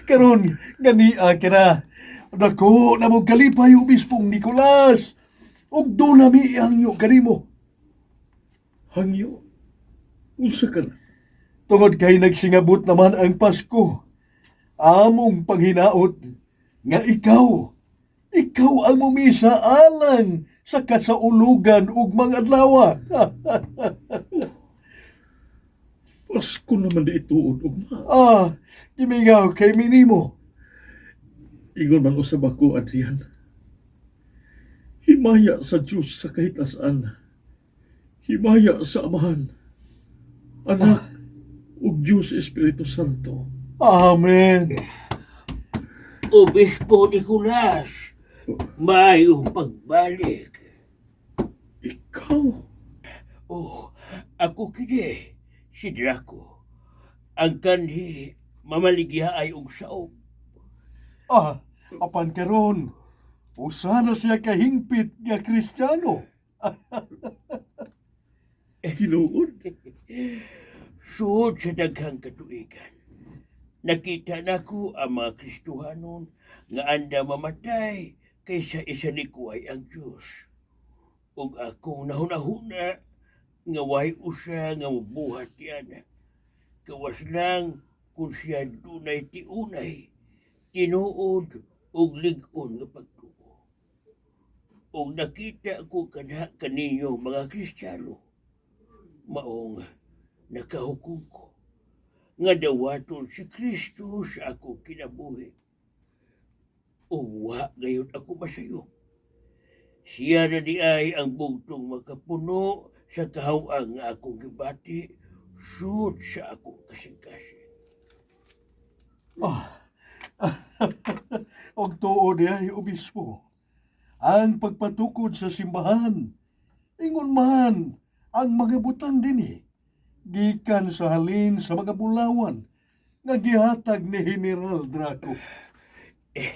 Karon gania ka na. Dako na mo kalipay, Obispong Nicolas. Ug duna mi ihangyo kanimo. Hangyo? Unsa ka na? Tungod kay nagsingabot naman ang Pasko, among panghinaot nga ikaw ang mumisa alang sa kasaulugan ug mga adlaw. Pasko naman diay tuod ugma. Ah, gimingaw kay mi nimo. Ingon man usab ako, Adrian. Himaya sa Diyos sa kahitasan. Himaya sa Amahan, Anak, ug Diyos Espiritu Santo. Amen. Obispo Nicolas, maayong pagbalik. Ikaw? Oh, ako kini, si Draco. Ang kanhi mamaligya ay og saop. Ah, apan karon, usa na siya kahingpit nga Kristiyano. Tinuod? Sud sa daghang katuigan, nakita nako ang mga Kristohanon nga anda mamatay kaysa isalikuay ang Diyos. Ug akong nahunahuna nga way usa nga mobuhat yan. Gawas lang kung siya dunay tiunay, tinuod ug lig-on nga pagtuo. Ug nakita ko kanha kaninyo mga Kristiyano, maong nakahukom ko nga dawaton si Kristo sa akong kinabuhi. Uwa gayon ako masayop. Siya na diay ang bugtong makapuno sa kahawang nga akong gibati sud sa akong kasing-kasing. Ah, og tuod diay, Obispo. Ang pagpatukod sa simbahan, ingon man ang mga butang dinhi, gikan sa halin sa mga bulawan nga gihatag ni General Draco. Eh,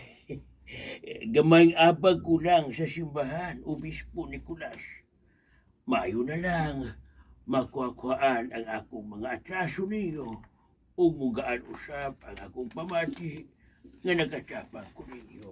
gamayng abag ko lang sa simbahan, Obispo Nicolas. Mayo na lang, makuha-kuhaan ang akong mga atraso ninyo ug mugaan usab ang akong pamati nga nagkatapang ko ninyo.